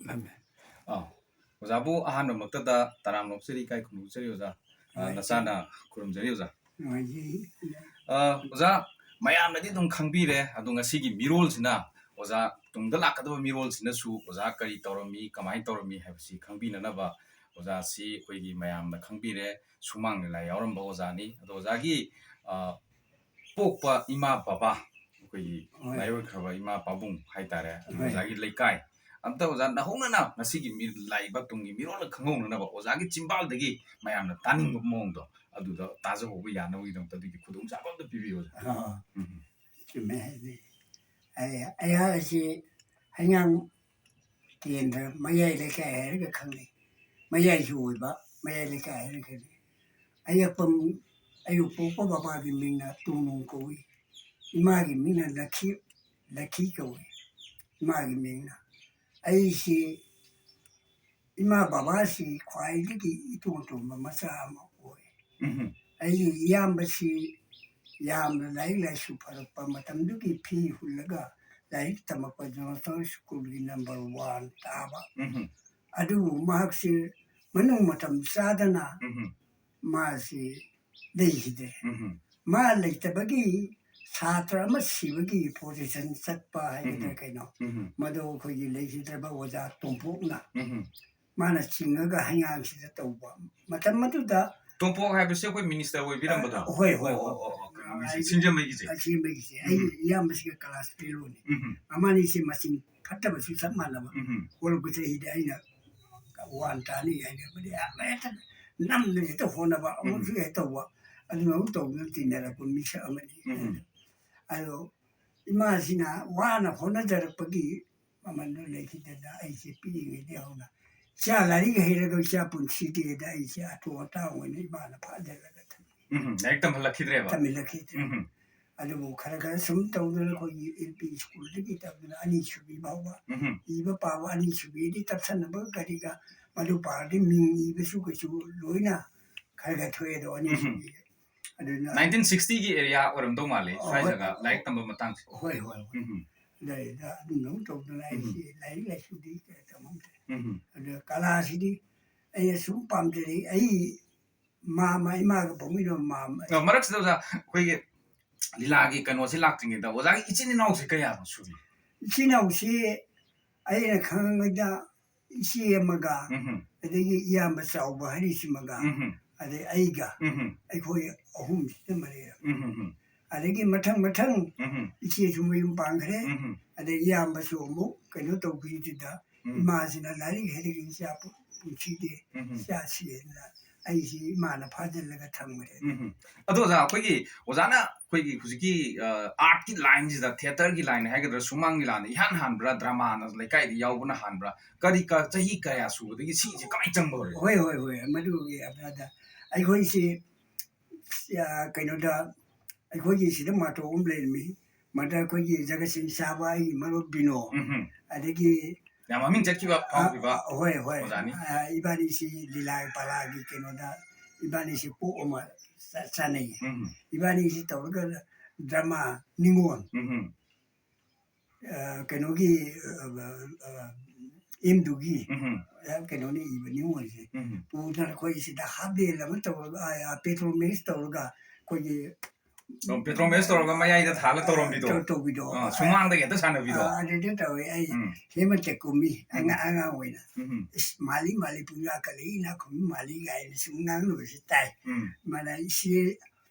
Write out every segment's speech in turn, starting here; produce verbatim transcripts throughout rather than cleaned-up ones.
ꯑꯥ, ꯑꯣꯖꯥꯕꯨ ꯑꯍꯥꯟꯕꯃꯛꯇꯗ ꯇꯔꯥꯝꯅ ꯑꯣꯛꯆꯔꯤ, ꯏꯀꯥꯏ ꯈꯨꯝꯅꯖꯔꯤ ꯑꯣꯖꯥ꯫ ꯑꯥ, ꯅꯨꯡꯉꯥꯏꯖꯩ꯫ ꯅꯆꯥꯅ ꯈꯨꯔꯨꯝꯖꯔꯤ ꯑꯣꯖꯥ꯫ ꯅꯨꯡꯉꯥꯏꯖꯩ꯫ ꯑꯥ, ꯑꯣꯖꯥ, ꯃꯌꯥꯝꯅꯗꯤ ꯑꯗꯨꯝ ꯈꯪꯕꯤꯔꯦ, ꯑꯗꯣ ꯉꯁꯤꯒꯤ ꯃꯤꯔꯣꯜꯁꯤꯅ, ꯑꯣꯖꯥ, ꯇꯨꯡꯗ ꯂꯥꯛꯀꯗꯕ ꯃꯤꯔꯣꯜꯁꯤꯅꯁꯨ ꯑꯣꯖꯥ ꯀꯔꯤ ꯇꯧꯔꯝꯃꯤ, ꯀꯃꯥꯏꯅ ꯇꯧꯔꯝꯃꯤ ꯍꯥꯏꯕꯁꯤ ꯈꯪꯕꯤꯅꯅꯕ ꯑꯣꯖꯥꯁꯤ ꯑꯩꯈꯣꯏꯒꯤ ꯃꯌꯥꯝꯅ ꯈꯪꯕꯤꯔꯦ, ꯁꯨꯃꯥꯡ ꯂꯤꯂꯥ ꯌꯥꯎꯔꯝꯕ ꯑꯣꯖꯥꯅꯤ꯫ ꯑꯗꯣ ꯑꯣꯖꯥꯒꯤ, ꯑꯥ, ꯄꯣꯛꯄ ꯏꯃꯥ ꯕꯕꯥ, ꯑꯩꯈꯣꯏꯒꯤ ꯍꯣꯏ꯫ ꯃꯥꯏꯑꯣꯏꯈ꯭ꯔꯕ ꯏꯃꯥ ꯄꯥꯕꯨꯡ ꯍꯥꯏꯇꯥꯔꯦ, ꯑꯗꯨ ꯍꯣꯏ꯫ ꯑꯣꯖꯥꯒꯤ ꯂꯩꯀꯥꯏ, ꯑꯝꯇ ꯑꯣꯖꯥ ꯅꯧꯍꯧꯅꯅ ꯉꯁꯤꯒꯤ ꯃꯤ-, ꯂꯥꯛꯏꯕ ꯇꯨꯡꯒꯤ ꯃꯤꯔꯣꯜꯗ ꯈꯪꯍꯧꯅꯅꯕ ꯑꯣꯖꯥꯒꯤ ꯆꯤꯝꯕꯥꯜꯗꯒꯤ ꯃꯌꯥꯝꯅ ꯇꯥꯅꯤꯡꯕ ꯃꯑꯣꯡꯗꯣ ꯑꯗꯨꯗ ꯇꯥꯖꯍꯧꯕ ꯌꯥꯅꯕꯒꯤꯗꯃꯛꯇ ꯑꯗꯨꯒꯤ ꯈꯨꯗꯣꯡꯆꯥꯕ ꯑꯝꯇ ꯄꯤꯕꯤꯌꯨ ꯑꯣꯖꯥ꯫ ꯑꯥ, ꯎꯝ꯫ ꯆꯨꯝꯃꯦ ꯍꯥꯏꯗꯤ꯫ ꯑꯩ, ꯑꯩꯍꯥꯛ ꯑꯁꯤ ꯍꯩꯉꯥꯡ ꯀꯦꯟꯗ꯭ꯔ ꯃꯌꯥꯏ ꯂꯩꯀꯥꯏ ꯍꯥꯏꯔꯒ ꯈꯪꯅꯩ꯫ ꯃꯌꯥꯏꯁꯨ ꯑꯣꯏꯕ, ꯃꯌꯥꯏ ꯂꯩꯀꯥꯏ ꯍꯥꯏꯔꯒ ꯈꯪꯅꯩ꯫ ꯑꯌꯦꯛꯄ, ꯑꯩꯕꯨ ꯄꯣꯛꯄ ꯕꯕꯥꯒꯤ ꯃꯤꯡꯅ ꯇꯣꯅꯨ ꯀꯧꯏ꯫ ꯏꯃꯥꯒꯤ ꯃꯤꯡꯅ ꯂꯛꯈꯤ, ꯂꯛꯈꯤ ꯀꯧꯏ꯫ ꯏꯃꯥꯒꯤ ꯃꯤꯡꯅ꯫ ꯑꯩꯁꯤ ꯏꯃꯥ ꯕꯕꯥꯁꯤ ꯈ꯭ꯋꯥꯏꯗꯒꯤ ꯏꯇꯣꯟ ꯇꯣꯟꯕ ꯃꯆꯥ ꯑꯃ ꯑꯣꯏ꯫ ꯎꯝꯍꯨꯝ꯫ ꯑꯩꯒꯤ ꯏꯌꯥꯝꯕꯁꯤ ꯌꯥꯝꯅ ꯂꯥꯏꯔꯤꯛ ꯂꯥꯏꯁꯨ ꯐꯔꯛꯄ ꯃꯇꯝꯗꯨꯒꯤ ꯐꯤ ꯍꯨꯜꯂꯒ ꯂꯥꯏꯔꯤꯛ ꯇꯝꯃꯛꯄ ꯖꯣꯟꯁꯇꯟ ꯁ꯭ꯀꯨꯜꯒꯤ ꯅꯝꯕꯔ ꯋꯥꯟ ꯇꯥꯕ꯫ ꯎꯝꯍꯨꯝ꯫ ꯑꯗꯨꯕꯨ ꯃꯍꯥꯛꯁꯤ ꯃꯅꯨꯡ ꯃꯇꯝ ꯆꯥꯗꯅ ꯎꯝꯍꯨꯝ꯫ ꯃꯥꯁꯤ ꯂꯩꯈꯤꯗꯦ꯫ ꯎꯝꯍꯨꯝ꯫ ꯃꯥ ꯂꯩꯇꯕꯒꯤ ꯁꯥꯇ꯭ꯔ ꯑꯃ ꯁꯤꯕꯒꯤ ꯄ꯭ꯔꯣꯁꯦꯁꯟ ꯆꯠꯄ ꯍꯥꯏꯒꯗ꯭ꯔꯥ ꯎꯝꯍꯨꯝ꯫ ꯀꯩꯅꯣ, ꯎꯝꯍꯨꯝ꯫ ꯃꯗꯨ ꯑꯩꯈꯣꯏꯒꯤ ꯂꯩꯈꯤꯗ꯭ꯔꯕ ꯑꯣꯖꯥ ꯇꯣꯝꯄꯣꯛꯅ ꯎꯝꯍꯨꯝ꯫ ꯃꯥꯅ ꯆꯤꯡꯉꯒ ꯍꯩꯉꯥꯡꯁꯤꯗ ꯇꯧꯕ꯫ ꯃꯇꯝ ꯑꯗꯨꯗ ꯇꯣꯝꯄꯣꯛ ꯍꯥꯏꯕꯁꯤ ꯑꯩꯈꯣꯏ ꯃꯤꯅꯤꯁꯇꯔ ꯑꯣꯏꯕꯤꯔꯝꯕꯗꯣ? ꯑ, ꯍꯣꯏ, ꯍꯣꯏ, ꯑꯣ, ꯍꯣꯏ꯫ ꯑꯣ, ꯑꯣ, ꯀꯩꯅꯣꯒꯤꯁꯦ, ꯑꯩ ꯁꯤꯡꯖꯃꯩꯒꯤꯁꯦ? ꯑ, ꯁꯤꯡꯖꯃꯩꯒꯤꯁꯦ꯫ ꯑꯩ ꯎꯝꯍꯨꯝ꯫ ꯏꯌꯥꯝꯕꯁꯤꯒ ꯀ꯭ꯂꯥꯁ ꯐꯦꯂꯣꯅꯤ꯫ ꯎꯝꯍꯨꯝ꯫ ꯃꯕꯥꯅꯤꯁꯦ ꯃꯆꯤꯡ ꯐꯠꯇꯕꯁꯨ ꯆꯞ ꯃꯥꯟꯅꯕ꯫ ꯎꯝꯍꯨꯝ꯫ ꯍꯧꯔꯛꯄ ꯆꯍꯤꯗ ꯑꯩꯅ ꯋꯥꯟ ꯇꯥꯅꯤ ꯍꯥꯏꯅꯕꯗꯤ ꯌꯥꯝ ꯍꯦꯛꯇ ꯅꯝꯅ ꯍꯦꯛꯇ ꯍꯣꯠꯅꯕ, ꯎꯝ꯫ ꯑꯃꯨꯛꯁꯨ ꯍꯦꯛ ꯇꯧꯕ, ꯑꯗꯨꯅ ꯑꯃꯨꯛ ꯇꯧꯗꯨꯅ ꯇꯤꯟꯅꯔꯛꯄ ꯃꯤꯁꯛ ꯑꯃꯅꯤ꯫ ꯎꯝ꯫ ꯑꯗꯣ ꯏꯃꯥꯁꯤꯅ ꯋꯥꯅ ꯍꯣꯠꯅꯖꯔꯛꯄꯒꯤ ꯃꯃꯜꯗꯣ ꯂꯩꯈꯤꯗꯅ ꯑꯩꯁꯦ ꯄꯤꯛꯏꯉꯩꯗꯒꯤ ꯍꯧꯅ ꯏꯆꯥ ꯂꯥꯏꯔꯤꯛ ꯍꯩꯔꯒ ꯏꯆꯥ ꯄꯨꯟꯁꯤꯗꯦꯗ ꯑꯩꯁꯦ ꯑꯇꯣ ꯑꯇꯥꯡ ꯑꯣꯏꯅ ꯏꯃꯥꯅ ꯐꯥꯖꯔꯒ ꯊꯝꯃꯤ꯫ ꯎꯝ, ꯂꯥꯏꯔꯤꯛ ꯇꯝꯍꯜꯂꯛꯈꯤꯗ꯭ꯔꯦꯕ? ꯇꯝꯍꯜꯂꯛꯈꯤꯗ꯭ꯔꯦ꯫ ꯎꯝ꯫ ꯑꯗꯨꯕꯨ ꯈꯔ ꯈꯔ ꯁꯨꯝ ꯇꯧꯗꯅ ꯑꯩꯈꯣꯏꯒꯤ ꯑꯦꯜ ꯄꯤ ꯁ꯭ꯀꯨꯜꯗꯒꯤ ꯇꯧꯗꯅ ꯑꯅꯤꯁꯨꯕꯤ ꯐꯥꯎꯕ ꯎꯝ꯫ ꯏꯕ ꯄꯥꯕ, ꯑꯅꯤꯁꯨꯕꯤꯗꯤ ꯇꯞꯁꯟꯅꯕ ꯀꯔꯤꯒ ꯃꯗꯨ ꯄꯥꯔꯗꯤ ꯃꯤꯡ ꯏꯕꯁꯨ ꯀꯩꯁꯨ ꯂꯣꯏꯅ ꯈꯔ ꯈꯔ ꯊꯣꯛꯑꯦ ꯑꯗꯣ ꯎꯝ꯫ ꯑꯅꯤꯁꯨꯕꯤ꯫ ꯑꯗꯨꯅ nineteen sixty ꯒꯤ area ꯑꯣꯏꯔꯝꯗꯧ ꯃꯥꯜꯂꯦ, ꯁ꯭ꯋꯥꯏ ꯍꯣꯏ꯫ ꯖꯒꯥ ꯂꯥꯏꯔꯤꯛ ꯇꯝꯕ ꯃꯇꯥꯡꯁꯦ꯫ ꯍꯣꯏ, ꯍꯣꯏ, ꯍꯣꯏ꯫ ꯎꯝ꯫ ꯂꯩꯗ ꯑꯗꯨꯝ ꯇꯧꯗꯅ ꯑꯩꯁꯤ ꯂꯥꯏꯔꯤꯛ ꯂꯥꯏꯁꯨꯗꯤ ꯀꯌꯥ ꯇꯝꯍꯧꯗ꯭ꯔꯦ꯫ ꯎꯝ ꯑꯗꯨ ꯀꯂꯥꯁꯤꯗꯤ ꯑꯩꯅ ꯁꯨꯝ ꯄꯥꯝꯖꯔꯤ꯫ ꯑꯩ ꯃꯥꯝꯃ, ꯏꯃꯥꯒ ꯄꯣꯛꯃꯤꯟꯅꯕ ꯃꯥꯝꯃ꯫ ꯑ, ꯃꯔꯛꯁꯤꯗ ꯑꯣꯖꯥ, ꯑꯩꯈꯣꯏꯒꯤ ꯂꯤꯂꯥꯒꯤ ꯀꯩꯅꯣꯁꯦ ꯂꯥꯛꯇ꯭ꯔꯤꯉꯩꯗ ꯑꯣꯖꯥꯒꯤ ꯏꯆꯤꯟ ꯏꯅꯥꯎꯁꯦ ꯀꯌꯥꯅꯣ ꯁꯨꯕꯤ? ꯏꯆꯤꯟ ꯏꯅꯥꯎꯁꯤ ꯑꯩꯅ ꯈꯪꯕꯗ ꯏꯆꯦ ꯑꯃꯒ, ꯎꯝ ꯑꯗꯒꯤ ꯏꯌꯥꯝꯕ ꯆꯥꯎꯕ ꯍꯔꯤꯁꯤꯃꯒ, ꯎꯝ ꯑꯗꯩ ꯑꯩꯒ, ꯎꯝ ꯑꯩꯈꯣꯏ ꯑꯍꯨꯝꯁꯤꯗ ꯃꯔꯤ꯫ ꯎꯝ ꯑꯗꯒꯤ ꯃꯊꯪ ꯃꯊꯪ ꯎꯝ ꯏꯆꯦꯁꯨ ꯃꯌꯨꯝ ꯄꯥꯟꯈ꯭ꯔꯦ꯫ ꯎꯝ ꯑꯗꯩ ꯏꯌꯥꯝꯕꯁꯨ ꯑꯃꯨꯛ ꯀꯩꯅꯣ ꯇꯧꯈꯤꯗꯨꯗ ꯎꯝ ꯏꯃꯥꯁꯤꯅ ꯂꯥꯏꯔꯤꯛ ꯍꯩꯔꯒ ꯏꯆꯥ ꯄꯨ-, ꯄꯨꯟꯁꯤꯗꯦ, ꯎꯝ ꯏꯆꯥ ꯁꯤꯌꯦꯅ ꯑꯩꯁꯤ ꯏꯃꯥꯅ ꯐꯥꯖꯤꯜꯂꯒ ꯊꯝꯈ꯭ꯔꯦ꯫ ꯎꯝ ꯑꯗꯣ ꯑꯣꯖꯥ, ꯑꯩꯈꯣꯏꯒꯤ ꯑꯣꯖꯥꯅ ꯑꯩꯈꯣꯏꯒꯤ ꯍꯧꯖꯤꯛꯀꯤ ꯑꯥꯔꯠꯀꯤ ꯂꯥꯏꯟꯁꯤꯗ, ꯊꯤꯌꯦꯇꯔꯒꯤ ꯂꯥꯏꯟ ꯍꯥꯏꯒꯗ꯭ꯔꯥ, ꯁꯨꯃꯥꯡꯒꯤ ꯂꯥꯏꯟꯗ ꯏꯍꯥꯟ ꯍꯥꯟꯕ꯭ꯔꯥ, ꯗ꯭ꯔꯃꯥꯅ ꯂꯩꯀꯥꯏꯗ ꯌꯥꯎꯕꯅ ꯍꯥꯟꯕ꯭ꯔꯥ, ꯀꯔꯤ ꯀ-, ꯆꯍꯤ ꯀꯌꯥ ꯁꯨꯕꯗꯒꯤ ꯁꯤꯁꯦ ꯀꯃꯥꯏꯅ ꯆꯪꯕ ꯍꯧꯔꯦ? ꯍꯣꯏ ꯍꯣꯏ ꯍꯣꯏ, ꯃꯗꯨꯒꯤ ꯑꯗꯨꯗ ꯑꯩꯈꯣꯏꯁꯤ, ꯑ, ꯀꯩꯅꯣꯗ, ꯑꯩꯈꯣꯏꯒꯤ ꯁꯤꯗ ꯃꯥꯇꯣ ꯑꯃ ꯂꯩꯔꯝꯃꯤ꯫ ꯃꯗ ꯑꯩꯈꯣꯏꯒꯤ ꯖꯒꯠꯁꯤꯡ ꯁꯥꯕ ꯑꯩꯒꯤ ꯃꯔꯨꯞ ꯕꯤꯅꯣ, ꯎꯝ ꯑꯗꯒꯤ ꯌꯥꯝ ꯃꯃꯤꯡ ꯆꯠꯈꯤꯕ ꯐꯥꯎꯈꯤꯕ ꯑ, ꯍꯣꯏ ꯍꯣꯏ, ꯑꯣꯖꯥꯅꯤ꯫ ꯑ, ꯏꯕꯥꯅꯤꯁꯤ ꯂꯤꯂꯥ ꯄꯂꯥꯒꯤ ꯀꯩꯅꯣꯗ ꯏꯕꯥꯅꯤꯁꯤ ꯄꯣꯛ ꯑꯃ ꯆ-, ꯆꯥꯅꯩꯌꯦ꯫ ꯎꯝ ꯏꯕꯥꯅꯤꯁꯤ ꯇꯧꯔꯒ ꯗ꯭ꯔꯃꯥ ꯅꯤꯉꯣꯜ, ꯎꯝ ꯑ, ꯀꯩꯅꯣꯒꯤ, ꯑ, ꯑ, ꯑꯦꯝꯗꯨꯒꯤ, ꯎꯝ ꯑ, ꯀꯩꯅꯣꯅ ꯏꯕ ꯅꯤꯉꯣꯜꯁꯦ ꯎꯝ ꯄꯨꯗꯅ ꯑꯩꯈꯣꯏ ꯁꯤꯗ ꯍꯥꯞ ꯗꯦ ꯑꯃ ꯇꯧꯔꯒ, ꯑ, ꯑ, ꯄꯦꯇ꯭ꯔꯣꯃꯦꯁ ꯇꯧꯔꯒ ꯑꯩꯈꯣꯏꯒꯤ ꯄꯦꯇ꯭ꯔꯣꯃꯦꯁ ꯇꯧꯔꯒ ꯃꯌꯥꯏꯗ ꯊꯥꯜꯂ ꯇꯧꯔꯝꯕꯤꯗꯣ? ꯇꯧ-, ꯇꯧꯕꯤꯗꯣ꯫ ꯑ, ꯁꯨꯃꯥꯡꯗꯒꯤ ꯍꯦꯛꯇ ꯁꯥꯟꯅꯕꯤꯗꯣ? ꯑ, ꯑꯗꯨꯗ ꯇꯧꯋꯦ ꯑꯩ꯫ ꯎꯝ ꯍꯦꯃꯟꯇ ꯀꯨꯝꯃꯤ ꯎꯝ ꯑꯉꯥꯡ, ꯑꯉꯥꯡ ꯑꯣꯏꯅ꯫ ꯎꯝ ꯏꯁ, ꯃꯥꯜꯂꯤ ꯃꯥꯜꯂꯤ ꯄꯨꯡꯌꯥ ꯀꯜꯂꯛꯏ ꯏꯅꯥꯛ ꯈꯨꯟꯕꯤ ꯃꯥꯜꯂꯤ ꯀꯥꯏꯅ ꯁꯨꯝ ꯉꯥꯡꯅꯕꯁꯨ ꯇꯥꯏ꯫ ꯎꯝ ꯃꯥꯅ ꯏꯆꯦ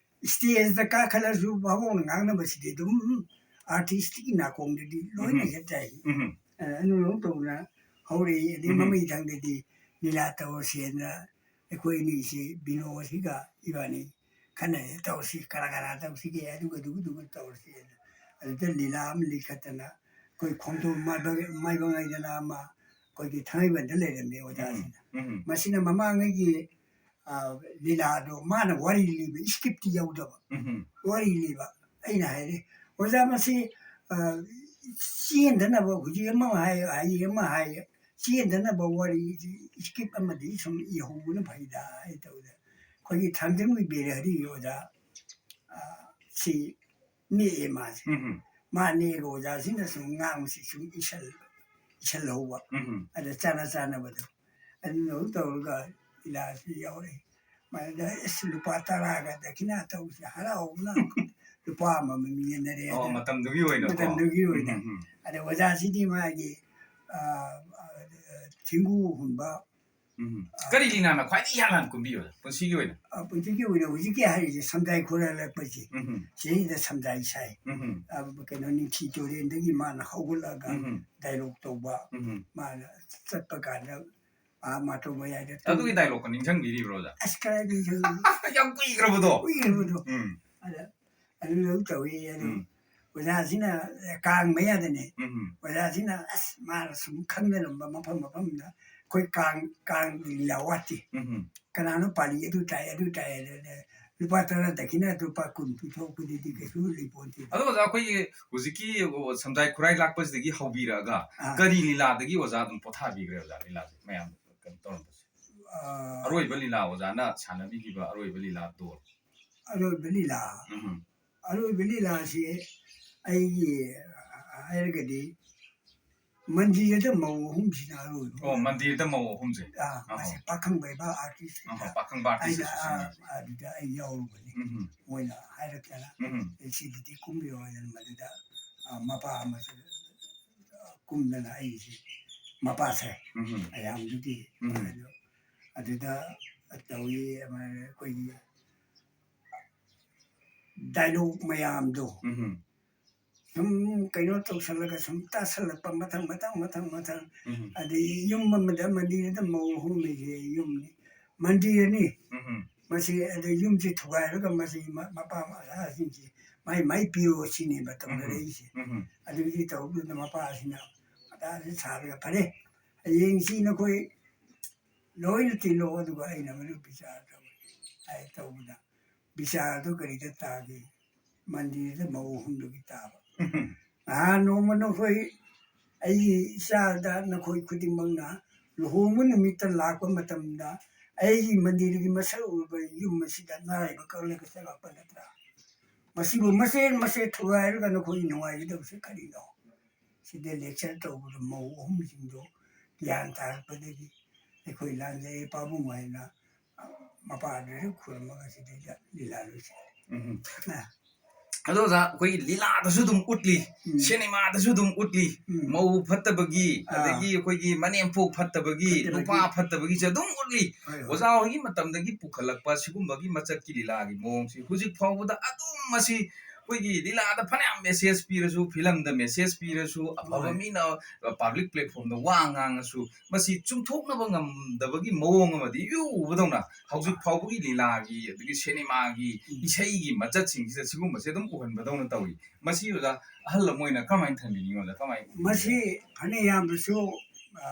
ꯁ꯭ꯇꯦꯖꯇ ꯀꯥꯈꯠꯂꯁꯨ ꯚꯥꯕꯣꯛꯅ ꯉꯥꯡꯅꯕꯁꯤꯗꯤ ꯑꯗꯨꯝ ꯑꯥꯔꯇꯤꯁꯀꯤ ꯅꯥꯀꯣꯡꯗꯗꯤ ꯂꯣꯏꯅ ꯎꯝ꯫ ꯍꯦꯛ ꯇꯥꯏ꯫ ꯎꯝ ꯑ, ꯑꯗꯨꯝ ꯇꯧꯅ ꯍꯧꯔꯛꯏ꯫ ꯑꯗꯩ ꯎꯝ꯫ ꯃꯃꯩꯊꯪꯗꯗꯤ ꯂꯤꯂꯥ ꯇꯧꯔꯁꯦꯅ ꯑꯩꯈꯣꯏ ꯑꯅꯤꯁꯤ ꯕꯤꯅꯣꯁꯤꯒ ꯏꯕꯥꯅꯤ ꯈꯟꯅꯔꯦ, ꯇꯧꯔꯁꯤ, ꯀꯅꯥ ꯀꯅꯥ ꯇꯧꯁꯤꯒꯦ, ꯑꯗꯨꯒ ꯑꯗꯨꯒ ꯑꯗꯨꯒ ꯇꯧꯔꯁꯦꯅ꯫ ꯑꯗꯨꯗ ꯂꯤꯂꯥ ꯑꯃ ꯂꯤꯡꯈꯠꯇꯅ ꯑꯩꯈꯣꯏ ꯈꯣꯡꯖꯣꯝ ꯃꯥꯏꯕ-, ꯃꯥꯏꯕ ꯉꯥꯏꯗꯅ ꯑꯃ ꯑꯩꯈꯣꯏꯒꯤ ꯊꯥꯡꯃꯩꯕꯟꯗ ꯂꯩꯔꯝꯃꯦ ꯑꯣꯖꯥꯁꯤꯅ꯫ ꯎꯝ ꯃꯁꯤꯅ ꯃꯃꯥꯡꯉꯩꯒꯤ, ꯑ, ꯂꯤꯂꯥꯗꯣ ꯃꯥꯅ ꯋꯥꯔꯤ ꯂꯤꯕ ꯏꯁꯀ꯭ꯔꯤꯞꯇꯤ ꯌꯥꯎꯗꯕ꯫ ꯎꯝ ꯋꯥꯔꯤ ꯂꯤꯕ꯫ ꯑꯩꯅ ꯍꯥꯏꯔꯦ, "ꯑꯣꯖꯥ, ꯃꯁꯤ, ꯑ, ꯆꯦꯟꯗꯅꯕ ꯍꯧꯖꯤꯛ ꯑꯃ ꯍꯥꯏ, ꯍꯌꯦꯡ ꯑꯃ ꯍꯥꯏ, ꯆꯦꯟꯗꯅꯕ ꯋꯥꯔꯤ ꯏꯁꯀ꯭ꯔꯤꯞ ꯑꯃꯗꯤ ꯁꯨꯝ ꯏꯍꯧꯕꯅ ꯐꯩꯗ" ꯍꯥꯏ ꯇꯧꯗꯅ꯫ ꯑꯩꯈꯣꯏꯒꯤ ꯊꯥꯡꯖꯝꯒꯤ ꯕꯤꯔꯍꯔꯤ ꯑꯣꯖꯥ, ꯑ, ꯁꯤ ꯅꯦꯛꯑꯦ ꯃꯥꯁꯦ꯫ ꯎꯝ ꯃꯥꯅꯦꯒ ꯑꯣꯖꯥꯁꯤꯅ ꯁꯨꯝ ꯉꯥꯡꯕꯁꯤ ꯁꯨꯝ ꯏꯁꯜ-, ꯏꯁꯜꯍꯧꯕ꯫ ꯎꯝ꯫ ꯑꯗ ꯆꯥꯅ ꯆꯥꯅꯕꯗꯣ꯫ ꯑꯗꯨꯅ ꯇꯧꯔꯒ ꯂꯤꯂꯥꯁꯤ ꯌꯥꯎꯔꯛꯏ꯫ ꯃꯗ ꯑꯁ ꯂꯨꯄꯥ ꯇꯔꯥꯒ ꯗꯈꯤꯅꯥ ꯇꯧꯕꯁꯦ ꯍꯔꯥꯎꯕꯅ ꯂꯨꯄꯥ ꯑꯃꯃꯝ ꯌꯦꯟꯅꯔꯦ꯫ ꯑꯣ, ꯑꯗ ꯃꯇꯝꯗꯨꯒꯤ ꯑꯣꯏꯅꯀꯣ꯫ ꯃꯇꯝꯗꯨꯒꯤ ꯑꯣꯏꯅ꯫ ꯎꯝ, ꯎꯝ, ꯎꯝ꯫ ꯑꯗ ꯑꯣꯖꯥꯁꯤꯗꯤ ꯃꯥꯒꯤ, ꯑ, ꯑ, ꯊꯦꯡꯒꯨ ꯍꯨꯟꯕ꯫ ꯎꯝ꯫ ꯑ, ꯀꯔꯤ ꯂꯤꯂꯥꯅ ꯈ꯭ꯋꯥꯏꯗꯒꯤ ꯏꯍꯥꯟ ꯍꯥꯟꯅ ꯀꯨꯝꯕꯤꯕ ꯄꯨꯟꯁꯤꯒꯤ ꯑꯣꯏꯅ? ꯑ, ꯄꯨꯟꯁꯤꯒꯤ ꯑꯣꯏꯅ ꯍꯧꯖꯤꯛꯀꯤ ꯍꯥꯏꯔꯤꯁꯦ ꯁꯝꯖꯥꯏ ꯈꯨꯔꯥꯏ ꯂꯥꯛꯄꯁꯦ꯫ ꯎꯝ꯫ ꯁꯤꯗꯩꯗ ꯁꯝꯖꯥꯏ ꯁꯥꯏ꯫ ꯎꯝ꯫ ꯑ, ꯀꯩꯅꯣ, ꯅꯤꯡꯊꯤ ꯇꯨꯔꯦꯟꯗꯒꯤ ꯃꯥꯅ ꯍꯧꯒꯠꯂꯒ ꯎꯝ꯫ ꯗꯥꯏꯂꯣꯛ ꯇꯧꯕ꯫ ꯎꯝ꯫ ꯃꯥꯅ ꯆꯠꯄ ꯀꯥꯟꯗ ꯑꯥ ꯃꯥꯇꯣ ꯃꯌꯥꯏꯗ ꯇꯧ-, ꯑꯗꯨꯒꯤ ꯗꯥꯏꯂꯣꯛꯀ ꯅꯤꯡꯁꯤꯡꯕꯤꯔꯤꯕ꯭ꯔꯣ, ꯑꯣꯖꯥ? ꯑꯁ, ꯀꯗꯥꯏ ꯅꯤꯡꯁꯤꯡꯕꯅꯣ? ꯌꯥꯝ ꯀꯨꯏꯈ꯭ꯔꯕꯗꯣ? ꯀꯨꯏꯈ꯭ꯔꯕꯗꯣ꯫ ꯎꯝ꯫ ꯑꯗ ꯑꯗꯨ ꯂꯧ ꯇꯧꯏ꯫ ꯑꯗꯨ ꯎꯝ꯫ ꯑꯣꯖꯥꯁꯤꯅ ꯀꯥꯡ ꯃꯌꯥꯗꯅꯦ꯫ ꯎꯝ꯫ ꯑꯣꯖꯥꯁꯤꯅ ꯑꯁ ꯃꯥꯅ ꯁꯨꯝ ꯈꯪꯅꯔꯝꯕ ꯃꯐꯝ ꯃꯐꯝꯗ ꯑꯩꯈꯣꯏ ꯀꯥꯡ, ꯀꯥꯡ ꯂꯤꯂꯥ ꯋꯥꯠꯇꯦ꯫ ꯎꯝ꯫ ꯀꯅꯥꯅꯣ ꯄꯥꯜꯂꯤ ꯑꯗꯨ ꯇꯥꯏ, ꯑꯗꯨ ꯇꯥꯏ, ꯑꯗꯨ ꯇꯥꯏ꯫ ꯂꯨꯄꯥ ꯇꯔꯥ ꯗꯈꯤꯅ ꯂꯨꯄꯥ ꯀꯨꯟ ꯄꯤꯊꯣꯛꯄꯗꯨꯗꯤ ꯀꯩꯁꯨ ꯂꯩꯄꯣꯟꯇꯦ꯫ ꯑꯗꯣ ꯑꯣꯖꯥ, ꯑꯩꯈꯣꯏꯒꯤ ꯍꯧꯖꯤꯛꯀꯤ ꯁꯝꯖꯥꯏ ꯈꯨꯔꯥꯏ ꯂꯥꯛꯄꯁꯤꯗꯒꯤ ꯍꯧꯕꯤꯔꯛꯑꯒ ꯑꯥ꯫ ꯀꯔꯤ ꯂꯤꯂꯥꯗꯒꯤ ꯑꯣꯖꯥ ꯑꯗꯨꯝ ꯄꯣꯊꯥꯕꯤꯈ꯭ꯔꯦ ꯑꯣꯖꯥ, ꯂꯤꯂꯥꯁꯦ ꯃꯌꯥꯝ ꯀꯩꯅꯣ ꯇꯧꯔꯝꯕꯁꯦ? ꯑꯥ꯫ ꯑꯔꯣꯏꯕ ꯂꯤꯂꯥ ꯑꯣꯖꯥꯅ ꯁꯥꯟꯅꯕꯤꯈꯤꯕ ꯑꯔꯣꯏꯕ ꯂꯤꯂꯥꯗꯣ꯫ ꯑꯔꯣꯏꯕ ꯂꯤꯂꯥ? ꯎꯝ꯫ ꯑꯔꯣꯏꯕ ꯂꯤꯂꯥꯁꯤ ꯑꯩꯒꯤ ꯍꯥꯏꯔꯒꯗꯤ ꯃꯟꯗꯤꯔꯗ ꯃꯧ ꯑꯍꯨꯝꯁꯤꯅ ꯑꯔꯣꯏꯕ꯫ ꯑꯣ, ꯃꯟꯗꯤꯔꯗ ꯃꯧ ꯑꯍꯨꯝꯁꯦ꯫ ꯑꯥ, ꯑꯍꯣ꯫ ꯃꯁꯤ ꯄꯥꯈꯪꯕ ꯏꯕ artist ꯑꯍꯣ, ꯄꯥꯈꯪꯕ artist ꯑꯩꯅ, ꯑꯁꯤꯅꯤ꯫ ꯑꯥ, ꯑꯗꯨꯗ ꯑꯩ ꯌꯥꯎꯔꯨꯕꯅꯤ꯫ ꯎꯝ꯫ ꯃꯣꯏꯅ ꯍꯥꯏꯔꯛꯇꯅ, ꯎꯝ꯫ "ꯁꯤꯗꯗꯤ ꯀꯨꯝꯕꯤꯌꯣ" ꯍꯥꯏꯗꯅ ꯃꯗꯨꯗ, ꯑꯥ, ꯃꯄꯥ ꯑꯃꯁꯨ ꯀꯨꯝꯗꯅ ꯑꯩꯁꯤ ꯃꯄꯥ ꯁꯥꯏ꯫ ꯎꯝ꯫ ꯃꯌꯥꯝꯗꯨꯒꯤ ꯎꯝ꯫ ꯑꯗꯨ, ꯑꯗꯨꯗ ꯇꯧꯏ, ꯑꯩꯈꯣꯏꯒꯤ dialogue ꯃꯌꯥꯝꯗꯣ ꯎꯝ꯫ ꯁꯨꯝ ꯀꯩꯅꯣ ꯇꯧꯁꯜꯂꯒ ꯁꯨꯝ ꯇꯥꯁꯜꯂꯛꯄ ꯃꯊꯪ, ꯃꯊꯪ, ꯃꯊꯪ, ꯃꯊꯪ꯫ ꯎꯝ꯫ ꯑꯗꯩ ꯌꯨꯝ ꯑꯃꯗ ꯃꯟꯗꯤꯔꯗ ꯃꯧ ꯑꯍꯨꯝ ꯂꯩꯁꯦ ꯌꯨꯝꯅꯤ꯫ ꯃꯟꯗꯤꯔꯅꯤ꯫ ꯎꯝ꯫ ꯃꯁꯤ ꯑꯗꯩ ꯌꯨꯝꯁꯤ ꯊꯨꯒꯥꯏꯔꯒ ꯃꯁꯤ ꯃ-, ꯃꯄꯥ ꯃꯆꯥꯁꯤꯡꯁꯤ ꯃꯥꯏ ꯃꯥꯏ ꯄꯤꯔꯣ ꯁꯤꯅꯦꯕ ꯎꯝ꯫ ꯇꯧꯅꯔꯛꯏꯁꯦ꯫ ꯎꯝ꯫ ꯑꯗꯨꯒꯤ ꯇꯧꯕꯗꯨꯗ ꯃꯄꯥꯁꯤꯅ ꯃꯊꯥꯁꯤ ꯁꯥꯔꯒ, "ꯐꯔꯦ, ꯍꯌꯦꯡꯁꯤ ꯅꯈꯣꯏ ꯂꯣꯏꯅ ꯇꯤꯜꯂꯣ, ꯑꯗꯨꯒ ꯑꯩꯅ ꯃꯗꯨ ꯕꯤꯆꯥꯔ ꯇꯧꯒꯦ" ꯍꯥꯏ ꯇꯧꯕꯗ, ꯕꯤꯆꯥꯔꯗꯨ ꯀꯔꯤꯗ ꯇꯥꯒꯦ? ꯃꯟꯗꯤꯔꯗ ꯃꯧ ꯑꯍꯨꯝꯗꯨꯒꯤ ꯇꯥꯕ꯫ ꯎꯝ꯫ ꯅꯍꯥꯟ ꯅꯣꯡꯃ ꯅꯈꯣꯏ, ꯑꯩꯒꯤ ꯏꯆꯥꯗ ꯅꯈꯣꯏ ꯈꯨꯗꯤꯡꯃꯛꯅ ꯂꯨꯍꯣꯡꯕ ꯅꯨꯃꯤꯠꯇ ꯂꯥꯛꯄ ꯃꯇꯝꯗ ꯑꯩꯒꯤ ꯃꯟꯗꯤꯔꯒꯤ ꯃꯁꯛ ꯎꯕ ꯌꯨꯝ ꯑꯁꯤꯗ ꯅꯥꯏꯕ ꯀꯛꯂꯒ ꯆꯪꯉꯛꯄ ꯅꯠꯇ꯭ꯔꯥ? ꯃꯁꯤꯕꯨ ꯃꯆꯦꯠ ꯃꯆꯦꯠ ꯊꯨꯒꯥꯏꯔꯒ ꯅꯈꯣꯏ ꯅꯨꯡꯉꯥꯏꯒꯗꯕꯁꯦ ꯀꯔꯤꯅꯣ? ꯁꯤꯗ lecture ꯇꯧꯕꯗ ꯃꯧ ꯑꯍꯨꯝꯁꯤꯡꯗꯣ ꯒ꯭ꯌꯥꯟ ꯇꯥꯔꯛꯄꯗꯒꯤ ꯑꯩꯈꯣꯏ ꯂꯥꯟꯖꯩ ꯄꯥꯕꯨꯡ ꯍꯥꯏꯅ ꯃꯄꯥꯗꯨꯁꯨ ꯈꯨꯔꯨꯝꯃꯒ ꯁꯤꯗꯩꯗ ꯂꯤꯂꯥ ꯂꯣꯏꯁꯤꯜꯂꯤ꯫ ꯎꯝ꯫ ꯑ, ꯑꯗꯣ ꯑꯣꯖꯥ, ꯑꯩꯈꯣꯏꯒꯤ ꯂꯤꯂꯥꯗꯁꯨ ꯑꯗꯨꯝ ꯎꯠꯂꯤ, ꯎꯝ꯫ ꯁꯤꯅꯦꯃꯥꯗꯁꯨ ꯑꯗꯨꯝ ꯎꯠꯂꯤ, ꯎꯝ꯫ ꯃꯧ ꯐꯠꯇꯕꯒꯤ, ꯑꯥ꯫ ꯑꯗꯒꯤ ꯑꯩꯈꯣꯏꯒꯤ ꯃꯅꯦꯝꯄꯣꯛ ꯐꯠꯇꯕꯒꯤ, ꯐꯠꯇꯕꯒꯤ꯫ ꯅꯨꯄꯥ ꯐꯠꯇꯕꯒꯤꯁꯦ ꯑꯗꯨꯝ ꯎꯠꯂꯤ꯫ ꯍꯣꯏ, ꯍꯣꯏ꯫ ꯑꯣꯖꯥ ꯍꯣꯏꯒꯤ ꯃꯇꯝꯗꯒꯤ ꯄꯨꯈꯠꯂꯛꯄ ꯁꯤꯒꯨꯝꯕꯒꯤ ꯃꯆꯠꯀꯤ ꯂꯤꯂꯥꯒꯤ ꯃꯑꯣꯡꯁꯤ ꯍꯧꯖꯤꯛ ꯐꯥꯎꯕꯗ ꯑꯗꯨꯝ ꯃꯁꯤ ꯑꯩꯈꯣꯏꯒꯤ ꯂꯤꯂꯥꯗ ꯐꯅꯌꯥꯝ message ꯄꯤꯔꯁꯨ, ꯐꯤꯂꯝꯗ message ꯄꯤꯔꯁꯨ, ꯑꯐꯕ ꯍꯣꯏ꯫ ꯃꯤꯅ public platformꯗ ꯋꯥ ꯉꯥꯡꯉꯁꯨ, ꯃꯁꯤ ꯆꯨꯝꯊꯣꯛꯅꯕ ꯉꯝꯗꯕꯒꯤ ꯃꯑꯣꯡ ꯑꯃꯗꯤ ꯏꯎ ꯎꯕꯗꯧꯅ ꯍꯧꯖꯤꯛ ꯐꯥꯎꯕꯒꯤ ꯂꯤꯂꯥꯒꯤ, ꯑꯗꯒꯤ ꯁꯤꯅꯦꯃꯥꯒꯤ, ꯎꯝ꯫ ꯏꯁꯩꯒꯤ ꯃꯆꯠꯁꯤꯡꯁꯤꯗ ꯁꯤꯒꯨꯝꯕꯁꯦ ꯑꯗꯨꯝ ꯎꯍꯟꯕꯗꯧꯅ ꯇꯧꯏ꯫ ꯃꯁꯤ ꯑꯣꯖꯥ, ꯑꯍꯜ ꯑꯃ ꯑꯣꯏꯅ ꯀꯃꯥꯏꯅ ꯊꯝꯕꯤꯅꯤꯡꯉꯤ ꯑꯣꯖꯥ? ꯀꯃꯥꯏꯅ ꯎꯕꯤꯒꯦ? ꯃꯁꯤ ꯐꯅ ꯌꯥꯝꯅꯁꯨ, ꯑ,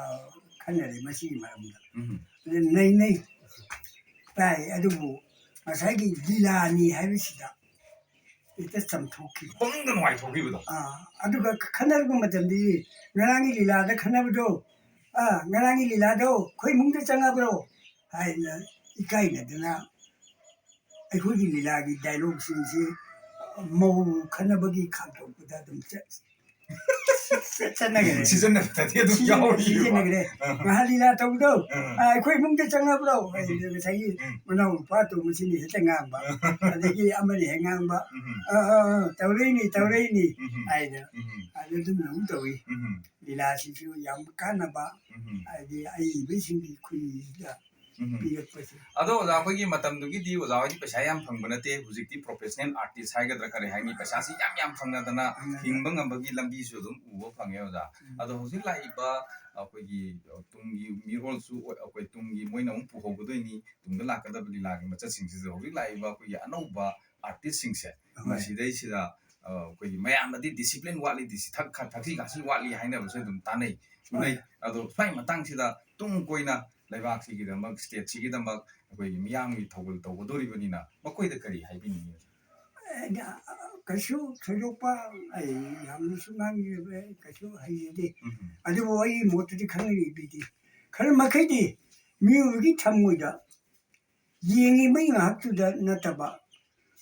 ꯈꯟꯅꯔꯦ ꯃꯁꯤꯒꯤ ꯃꯔꯝꯗ꯫ ꯎꯝ꯫ ꯑꯗꯨ ꯅꯩꯅꯩ ꯇꯥꯏ, ꯑꯗꯨꯕꯨ ꯉꯁꯥꯏꯒꯤ ꯂꯤꯂꯥꯅꯤ ꯍꯥꯏꯕꯁꯤꯗ ꯍꯦꯛꯇ ꯆꯝꯊꯣꯛꯈꯤꯕ꯫ ꯄꯪꯅꯨꯡꯗ ꯅꯨꯡꯉꯥꯏꯊꯣꯛꯈꯤꯕꯗꯣ꯫ ꯑꯥ, ꯑꯗꯨꯒ ꯈꯟꯅꯔꯛꯄ ꯃꯇꯝꯗꯤ ꯉꯔꯥꯡꯒꯤ ꯂꯤꯂꯥꯗ ꯈꯟꯅꯕꯗꯣ, "ꯑꯥ, ꯉꯔꯥꯡꯒꯤ ꯂꯤꯂꯥꯗꯣ ꯑꯩꯈꯣꯏ ꯏꯃꯨꯡꯗ ꯆꯪꯉꯕ꯭ꯔꯣ?" ꯍꯥꯏꯅ ꯏꯀꯥꯏꯅꯗꯅ ꯑꯩꯈꯣꯏꯒꯤ ꯂꯤꯂꯥꯒꯤ dialogueꯁꯤꯡꯁꯤ ꯃꯧ ꯈꯟꯅꯕꯒꯤ ꯈꯥꯝꯗꯣꯛꯄꯗ ꯑꯗꯨꯝ ꯆꯠ-, ꯆꯠꯅꯈ꯭ꯔꯦ꯫ ꯁꯤꯖꯤꯟꯅꯕꯗꯗꯤ ꯑꯗꯨꯝ ꯁꯤꯖꯤꯟ-, ꯌꯥꯎꯔꯤꯕ꯫ ꯁꯤꯖꯤꯟꯅꯈ꯭ꯔꯦ꯫ ꯑꯥ꯫ ꯉꯥꯏꯍꯥꯛ ꯂꯤꯂꯥ ꯇꯧꯕꯗꯣ, ꯑꯥ꯫ "ꯑꯥ, ꯑꯩꯈꯣꯏ ꯏꯃꯨꯡꯗ ꯆꯪꯉꯕ꯭ꯔꯣ?" ꯍꯥꯏꯗꯤ ꯉꯁꯥꯏꯒꯤ ꯎꯝ꯫ ꯃꯅꯥꯎ ꯅꯨꯄꯥ ꯑꯇꯣꯝꯕꯁꯤꯅ ꯍꯦꯛꯇ ꯉꯥꯡꯕ, ꯑꯥ꯫ ꯑꯗꯒꯤ ꯑꯃꯅ ꯍꯦꯛ ꯉꯥꯡꯕ, ꯎꯝ꯫ "ꯑꯥ, ꯑꯥ, ꯑꯥ, ꯇꯧꯔꯛꯏꯅꯤ, ꯇꯧꯔꯛꯏꯅꯤ" ꯎꯝ꯫ ꯍꯥꯏꯅ ꯎꯝ꯫ ꯑꯗꯨ ꯑꯗꯨꯝ ꯑꯗꯨꯝ ꯇꯧꯏ꯫ ꯎꯝ꯫ ꯂꯤꯂꯥꯁꯤꯁꯨ ꯌꯥꯝ ꯀꯥꯟꯅꯕ, ꯎꯝ꯫ ꯍꯥꯏꯗꯤ ꯑꯏꯕꯁꯤꯡꯒꯤ ꯈꯨꯟꯁꯤꯗ ꯎꯝ꯫ ꯄꯤꯔꯛꯄꯁꯦ꯫ ꯑꯗꯣ ꯑꯣꯖꯥ, ꯑꯩꯈꯣꯏꯒꯤ ꯃꯇꯝꯗꯨꯒꯤꯗꯤ ꯑꯣꯖꯥ ꯍꯣꯏꯗꯤ ꯄꯩꯁꯥ ꯌꯥꯝ ꯐꯪꯕ ꯅꯠꯇꯦ, ꯍꯧꯖꯤꯛꯇꯤ professional artist ꯍꯥꯏꯒꯗ꯭ꯔꯥ ꯀꯔꯤ ꯍꯥꯏꯅꯤ, ꯄꯩꯁꯥꯁꯤ ꯌꯥꯝ ꯌꯥꯝ ꯐꯪꯅꯗꯅ ꯐꯪꯅꯗꯅ꯫ ꯍꯤꯡꯕ ꯉꯝꯕꯒꯤ ꯂꯝꯕꯤꯁꯨ ꯑꯗꯨꯝ ꯎꯕ ꯐꯪꯉꯦ ꯑꯣꯖꯥ꯫ ꯎꯝ꯫ ꯑꯗꯣ ꯍꯧꯖꯤꯛ ꯂꯥꯛꯏꯕ ꯑꯩꯈꯣꯏꯒꯤ ꯇꯨꯡꯒꯤ ꯃꯤꯔꯣꯜꯁꯨ ꯑꯣꯏ-, ꯑꯩꯈꯣꯏ ꯇꯨꯡꯒꯤ ꯃꯣꯏꯅ ꯑꯃꯨꯛ ꯄꯨꯍꯧꯒꯗꯣꯏꯅꯤ, ꯇꯨꯡꯗ ꯂꯥꯛꯀꯗꯕ ꯂꯤꯂꯥꯒꯤ ꯃꯆꯠꯁꯤꯡꯁꯤꯗ ꯍꯧꯖꯤꯛ ꯂꯥꯛꯏꯕ ꯑꯩꯈꯣꯏꯒꯤ ꯑꯅꯧꯕ artistꯁꯤꯡꯁꯦ, ꯍꯣꯏ꯫ ꯃꯁꯤꯗꯩꯁꯤꯗ, ꯑ, ꯑꯩꯈꯣꯏꯒꯤ ꯃꯌꯥꯝꯅꯗꯤ discipline ꯋꯥꯠꯂꯤ, ꯗꯤꯁꯤ-, ꯊꯛ-, ꯊꯛꯁꯤ ꯈꯥꯁꯤ ꯋꯥꯠꯂꯤ ꯍꯥꯏꯅꯕꯁꯨ ꯑꯗꯨꯝ ꯇꯥꯟꯅꯩ, ꯎꯅꯩ꯫ ꯑꯗꯣ ꯁ꯭ꯋꯥꯏ ꯃꯇꯥꯡꯁꯤꯗ ꯇꯨꯡ ꯀꯣꯏꯅ ꯂꯩꯕꯥꯛꯁꯤꯒꯤꯗꯃꯛ, stateꯁꯤꯒꯤꯗꯃꯛ ꯑꯩꯈꯣꯏꯒꯤ ꯃꯤꯌꯥꯝꯒꯤ ꯊꯧꯒꯜ ꯇꯧꯒꯗꯣꯔꯤꯕꯅꯤꯅ ꯃꯈꯣꯏꯗ ꯀꯔꯤ ꯍꯥꯏꯕꯤꯅꯤꯡꯉꯤ? ꯑꯩꯅ ꯀꯩꯁꯨ ꯊꯣꯏꯗꯣꯛꯄ ꯑꯩ ꯌꯥꯝꯅꯁꯨ ꯉꯥꯡꯖꯕ ꯀꯩꯁꯨ ꯍꯩꯖꯗꯦ꯫ ꯎꯝ꯫ ꯑꯗꯨꯕꯨ ꯑꯩꯒꯤ ꯃꯣꯠꯇꯗꯤ ꯈꯪꯅꯔꯤꯕꯗꯤ ꯈꯔ ꯃꯈꯩꯗꯤ ꯃꯤꯑꯣꯏꯕꯒꯤ ꯊꯃꯣꯏꯗ ꯌꯦꯡꯉꯤꯕ ꯉꯥꯏꯍꯥꯛꯇꯨꯗ ꯅꯠꯇꯕ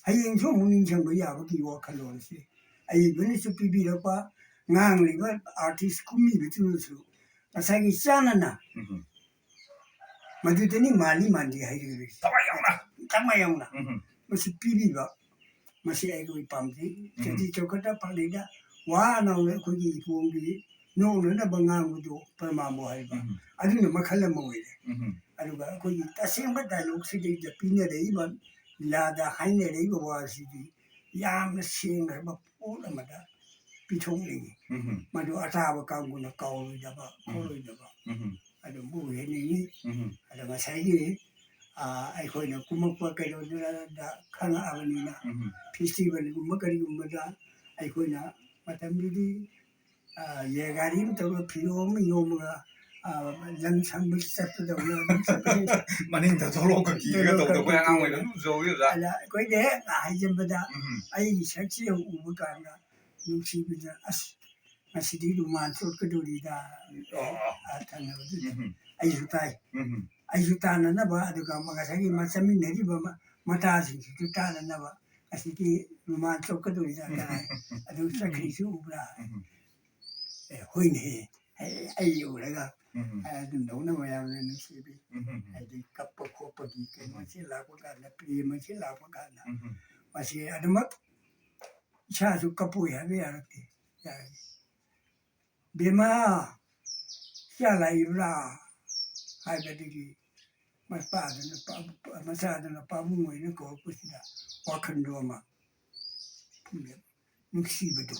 ꯍꯌꯦꯡꯁꯨ ꯑꯃꯨꯛ ꯅꯤꯡꯁꯤꯡꯕ ꯌꯥꯕꯒꯤ ꯋꯥꯈꯜꯂꯣꯟꯁꯦ ꯑꯏꯕꯅꯁꯨ ꯄꯤꯕꯤꯔꯛꯄ, ꯉꯥꯡꯂꯤꯕ ꯑꯥꯔꯇꯤꯁ ꯀꯨꯝꯃꯤꯕꯗꯨꯅꯁꯨ ꯉꯁꯥꯏꯒꯤ ꯆꯥꯟꯅꯅ ꯎꯝ꯫ ꯃꯗꯨꯗꯅꯤ ꯃꯥꯜꯂꯤ ꯃꯥꯟꯗꯦ ꯍꯥꯏꯔꯤꯕꯁꯤ꯫ ꯊꯋꯥꯏ ꯌꯥꯎꯅ꯫ ꯊꯋꯥꯏ ꯌꯥꯎꯅ ꯎꯝ꯫ ꯃꯁꯤ ꯄꯤꯕꯤꯕ, ꯃꯁꯤ ꯑꯩꯈꯣꯏ ꯄꯥꯝꯖꯩ꯫ ꯎꯝ꯫ ꯆꯍꯤ ꯆꯥꯎꯈꯠꯇ ꯐꯪꯂꯤꯗ ꯋꯥꯅ ꯑꯩꯈꯣꯏꯒꯤ ꯏꯄꯨꯒꯤ ꯅꯣꯛꯅꯅꯕ ꯉꯥꯡꯕꯗꯨ ꯄ꯭ꯔꯃꯥꯟꯕꯨ ꯍꯥꯏꯕ꯫ ꯎꯝ꯫ ꯑꯗꯨꯅ ꯃꯈꯜ ꯑꯃ ꯑꯣꯏꯔꯦ꯫ ꯎꯝ꯫ ꯑꯗꯨꯒ ꯑꯩꯈꯣꯏꯒꯤ ꯇꯁꯦꯡꯕ ꯗꯥꯏꯂꯣꯛꯁꯤꯗꯩꯗ ꯄꯤꯅꯔꯛꯏꯕ, ꯂꯤꯂꯥꯗ ꯍꯥꯏꯅꯔꯛꯏꯕ ꯋꯥꯁꯤꯗꯤ ꯌꯥꯝꯅ ꯁꯦꯡꯈ꯭ꯔꯕ ꯄꯣꯠ ꯑꯃꯗ ꯄꯤꯊꯣꯛꯅꯤꯡꯉꯤ꯫ ꯎꯝ꯫ ꯃꯗꯨ ꯑꯇꯥꯕ ꯀꯥꯡꯕꯨꯅ ꯀꯥꯎꯔꯣꯏꯗꯕ, ꯎꯝ꯫ ꯈꯣꯠꯂꯣꯏꯗꯕ ꯎꯝ꯫ ꯑꯗꯨꯝꯕ ꯑꯣꯏꯍꯟꯅꯤꯡꯉꯤ꯫ ꯎꯝ꯫ ꯑꯗꯣ ꯉꯁꯥꯏꯒꯤ, ꯑ, ꯑꯩꯈꯣꯏꯅ ꯀꯨꯝꯃꯛꯄ ꯀꯩꯅꯣꯗꯨꯗ ꯈꯪꯉꯛꯑꯕꯅꯤꯅ, ꯎꯝ꯫ ꯐꯦꯁꯇꯤꯚꯦꯜꯒꯨꯝꯕ ꯀꯔꯤꯒꯨꯝꯕꯗ ꯑꯩꯈꯣꯏꯅ ꯃꯇꯝꯗꯨꯗꯤ, ꯑ, ꯌꯦ ꯒꯥꯔꯤ ꯑꯃ ꯇꯧꯔꯒ ꯐꯤꯔꯣꯜ ꯑꯃ ꯌꯣꯝꯃꯒ, ꯑ, ꯂꯝ ꯁꯝꯕ ꯆꯠꯄꯗꯧꯅ ꯑꯗꯨꯝ ꯆꯠꯄꯅꯤ꯫ ꯃꯅꯤꯡꯗ ꯊꯣꯛꯂꯛꯑꯣ ꯀꯛꯀꯤꯒ ꯊꯣꯛꯂꯛꯑꯣ ꯇꯧꯗꯕ ꯑꯉꯥꯡ ꯀꯛꯀꯤꯒ꯫ ꯑꯣꯏꯅ ꯑꯗꯨꯝ ꯎꯖꯍꯧꯋꯤ ꯑꯣꯖꯥ꯫ ꯑꯗ ꯑꯩꯈꯣꯏꯗꯤ ꯍꯦꯛ ꯍꯥꯏꯖꯟꯕꯗ ꯎꯝ꯫ ꯑꯩꯒꯤ ꯁꯛꯁꯦ ꯎꯕ ꯀꯥꯟꯗ ꯅꯨꯡꯁꯤꯕꯗ, "ꯑꯁ, ꯉꯁꯤꯗꯤ ꯔꯨꯃꯥꯟ ꯆꯣꯠꯀꯗꯧꯔꯤꯗ", ꯑꯣ, ꯑꯣ꯫ ꯑ, ꯊꯪꯅꯕꯗꯨꯗ ꯎꯝ꯫ ꯑꯩꯁꯨ ꯇꯥꯏ꯫ ꯎꯝ꯫ ꯑꯩꯁꯨ ꯇꯥꯅꯅꯕ, ꯑꯗꯨꯒ ꯉꯁꯥꯏꯒꯤ ꯃ-, ꯆꯠꯃꯤꯟꯅꯔꯤꯕ ꯃ-, ꯃꯇꯥꯁꯤꯡꯁꯤꯁꯨ ꯇꯥꯅꯅꯕ, "ꯉꯁꯤꯗꯤ ꯔꯨꯃꯥꯟ ꯆꯣꯠꯀꯗꯧꯔꯤꯗ", ꯀꯥꯏ, "ꯑꯗꯨ ꯆꯠꯈ꯭ꯔꯤꯁꯤ ꯎꯕ꯭ꯔꯥ?" ꯎꯝ꯫ ꯑꯦ, ꯍꯣꯏꯅꯦꯍꯦ, ꯑꯩ, ꯑꯩ ꯎꯔꯒ, ꯎꯝ꯫ ꯑꯗꯨꯝ ꯅꯧꯅ ꯃꯌꯥꯝꯅ ꯅꯨꯡꯁꯤꯕꯤ꯫ ꯎꯝ꯫ ꯍꯥꯏꯗꯤ ꯀꯞꯄ ꯈꯣꯠꯄꯒꯤ ꯀꯩꯅꯣꯁꯤ ꯂꯥꯛꯄ ꯀꯥꯟꯗ, ꯄ꯭ꯔꯦꯝ ꯑꯁꯤ ꯂꯥꯛꯄ ꯀꯥꯟꯗ, ꯎꯝ꯫ ꯃꯁꯤ ꯑꯗꯨꯃꯛ ꯏꯁꯥꯁꯨ ꯀꯞꯄꯣꯏ ꯍꯥꯏꯕ ꯌꯥꯔꯛꯇꯦ꯫ ꯌꯥꯔꯦ꯫ "ꯕꯦꯝꯃ, ꯏꯆꯥ ꯂꯥꯛꯏꯕ꯭ꯔꯥ?" ꯍꯥꯏꯕꯗꯒꯤ ꯃꯄꯥꯗꯨꯅ ꯄꯥ-, ꯃꯆꯥꯗꯨꯅ ꯄꯥꯕꯨꯡ ꯑꯣꯏꯅ ꯀꯧꯔꯛꯄꯁꯤꯗ ꯋꯥꯈꯜꯗꯣ ꯑꯃ ꯅꯨꯡꯁꯤꯕꯗꯣ꯫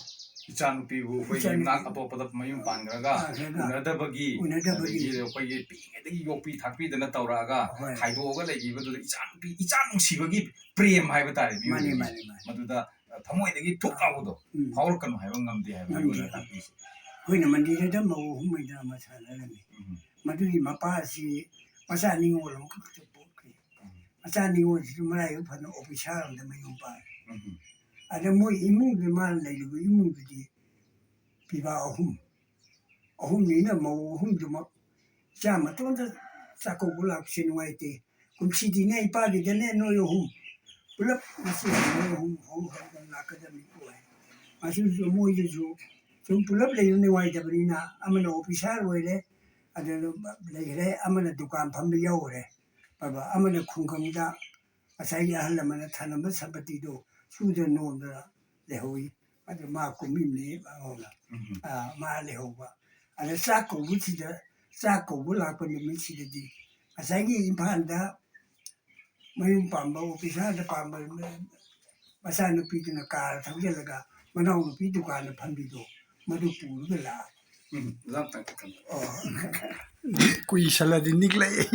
ꯏꯆꯥꯅꯨꯄꯤꯕꯨ ꯑꯩꯈꯣꯏꯒꯤ ꯏꯆꯥꯅꯨꯄꯤ ꯌꯨꯝꯅꯥꯛ ꯑꯇꯣꯞꯄꯗ ꯃꯌꯨꯝ ꯄꯥꯟꯈ꯭ꯔꯒ ꯄꯥꯟꯈ꯭ꯔꯒ ꯎꯅꯗꯕꯒꯤ, ꯎꯅꯗꯕꯒꯤ꯫ ꯑꯗꯒꯤ ꯑꯩꯈꯣꯏꯒꯤ ꯄꯤꯛꯏꯉꯩꯗꯒꯤ ꯌꯣꯛꯄꯤ ꯊꯥꯛꯄꯤꯗꯅ ꯇꯧꯔꯛꯑꯒ ꯍꯣꯏ꯫ ꯈꯥꯏꯗꯣꯛꯑꯒ ꯂꯩꯈꯤꯕꯗꯨꯗ ꯏꯆꯥꯅꯨꯄꯤ, ꯏꯆꯥ ꯅꯨꯡꯁꯤꯕꯒꯤ ꯄ꯭ꯔꯦꯝ ꯍꯥꯏꯕ ꯇꯥꯔꯦ ꯃꯥꯅꯦ, ꯃꯤꯑꯣꯏꯕꯒꯤ꯫ ꯃꯥꯅꯦ, ꯃꯥꯅꯦ꯫ ꯃꯗꯨꯗ ꯊꯃꯣꯏꯗꯒꯤ ꯊꯨꯛ ꯂꯥꯎꯕꯗꯣ ꯎꯝ꯫ ꯐꯥꯎꯔꯛꯀꯅꯨ ꯍꯥꯏꯕ ꯉꯝꯗꯦ ꯍꯥꯏꯕ ꯉꯝꯗꯦ꯫ ꯑꯩꯉꯣꯟꯗ ꯇꯥꯛꯄꯤꯁꯦ꯫ ꯑꯩꯈꯣꯏꯅ ꯃꯟꯗꯤꯔꯗ ꯃꯧ ꯑꯍꯨꯝ ꯃꯩꯗ ꯑꯃ ꯁꯥꯟꯅꯔꯝꯃꯤ꯫ ꯎꯝ꯫ ꯃꯗꯨꯒꯤ ꯃꯄꯥꯁꯤ ꯃꯆꯥ ꯅꯤꯉꯣꯜ ꯑꯃꯈꯛꯇ ꯄꯣꯛꯈꯤ꯫ ꯎꯝ꯫ ꯃꯆꯥ ꯅꯤꯉꯣꯜꯁꯤꯁꯨ ꯃꯔꯥꯏꯕꯛ ꯐꯅ ꯑꯣꯐꯤꯁꯥꯔ ꯑꯃꯗ ꯃꯌꯨꯝ ꯄꯥꯜꯂꯤ꯫ ꯎꯝ꯫ ꯑꯗ ꯃꯣꯏ ꯏꯃꯨꯡꯗ, ꯃꯥꯅ ꯂꯩꯔꯤꯕ ꯏꯃꯨꯡꯗꯨꯗꯤ ꯄꯤꯕꯥ ꯑꯍꯨꯝ, ꯑꯍꯨꯝꯅꯤꯅ ꯃꯧ ꯑꯍꯨꯝꯗꯨꯃꯛ ꯏꯆꯥ ꯃꯇꯣꯟꯗ ꯆꯥꯛꯀꯧꯕ ꯂꯥꯛꯄꯁꯦ ꯅꯨꯡꯉꯥꯏꯇꯦ꯫ ꯀꯨꯝꯁꯤꯗꯤꯅꯦ ꯏꯄꯥꯒꯤꯗꯅꯦ ꯅꯣꯏ ꯑꯍꯨꯝ ꯄꯨꯂꯞ ꯃꯁꯤ ꯍꯧ ꯍꯧ ꯍꯧꯗꯅ ꯂꯥꯛꯀꯗꯕꯅꯤ꯫ ꯑꯣꯏ ꯃꯁꯤꯁꯨ ꯃꯣꯏꯗꯁꯨ ꯁꯨꯝ ꯄꯨꯂꯞ ꯂꯩꯕ ꯅꯨꯡꯉꯥꯏꯇꯕꯅꯤꯅ ꯑꯃꯅ ꯑꯣꯐꯤꯁꯥꯔ ꯑꯣꯏꯔꯦ, ꯑꯗꯨꯅ ꯂꯩꯈ꯭ꯔꯦ, ꯑꯃꯅ ꯗꯨꯀꯥꯟ ꯐꯝꯕ ꯌꯥꯎꯈ꯭ꯔꯦ꯫ ꯑꯗꯨꯒ ꯑꯃꯅ ꯈꯨꯡꯒꯪꯗ ꯉꯁꯥꯏꯒꯤ ꯑꯍꯜ ꯂꯃꯟꯅ ꯊꯅꯝꯕ ꯁꯝꯄꯇꯤꯗꯣ ꯁꯨꯗꯅ ꯅꯣꯝꯗꯅ ꯂꯩꯍꯧꯏ꯫ ꯑꯗꯨ ꯃꯥ ꯀꯨꯝꯃꯤꯕꯅꯤ ꯃꯉꯣꯟꯗ꯫ ꯎꯝ꯫ ꯑꯥ, ꯃꯥ ꯂꯩꯍꯧꯕ꯫ ꯑꯗ ꯆꯥꯛ ꯀꯧꯕꯁꯤꯗ, ꯆꯥꯛ ꯀꯧꯕ ꯂꯥꯛꯄ ꯅꯨꯃꯤꯠꯁꯤꯗꯗꯤ ꯉꯁꯥꯏꯒꯤ ꯏꯝꯐꯥꯜꯗ ꯃꯌꯨꯝ ꯄꯥꯟꯕ, ꯑꯣꯐꯤꯁꯥꯔꯗ ꯄꯥꯟꯕ ꯃꯆꯥꯅꯨꯄꯤꯗꯨꯅ ꯀꯥꯔ ꯊꯧꯖꯤꯜꯂꯒ ꯃꯅꯥꯎꯅꯨꯄꯤ ꯗꯨꯀꯥꯟꯗ ꯐꯝꯕꯤꯗꯣ ꯃꯗꯨ ꯄꯨꯔꯒ ꯂꯥꯛꯑꯦ꯫ ꯎꯝ, ꯑꯣꯖꯥ ꯑꯝꯇꯪ ꯀꯛꯊꯠꯂꯣ꯫ ꯑꯣ꯫ ꯀꯨꯏꯁꯜꯂꯗꯤ ꯅꯤꯛꯂꯛꯑꯦ꯫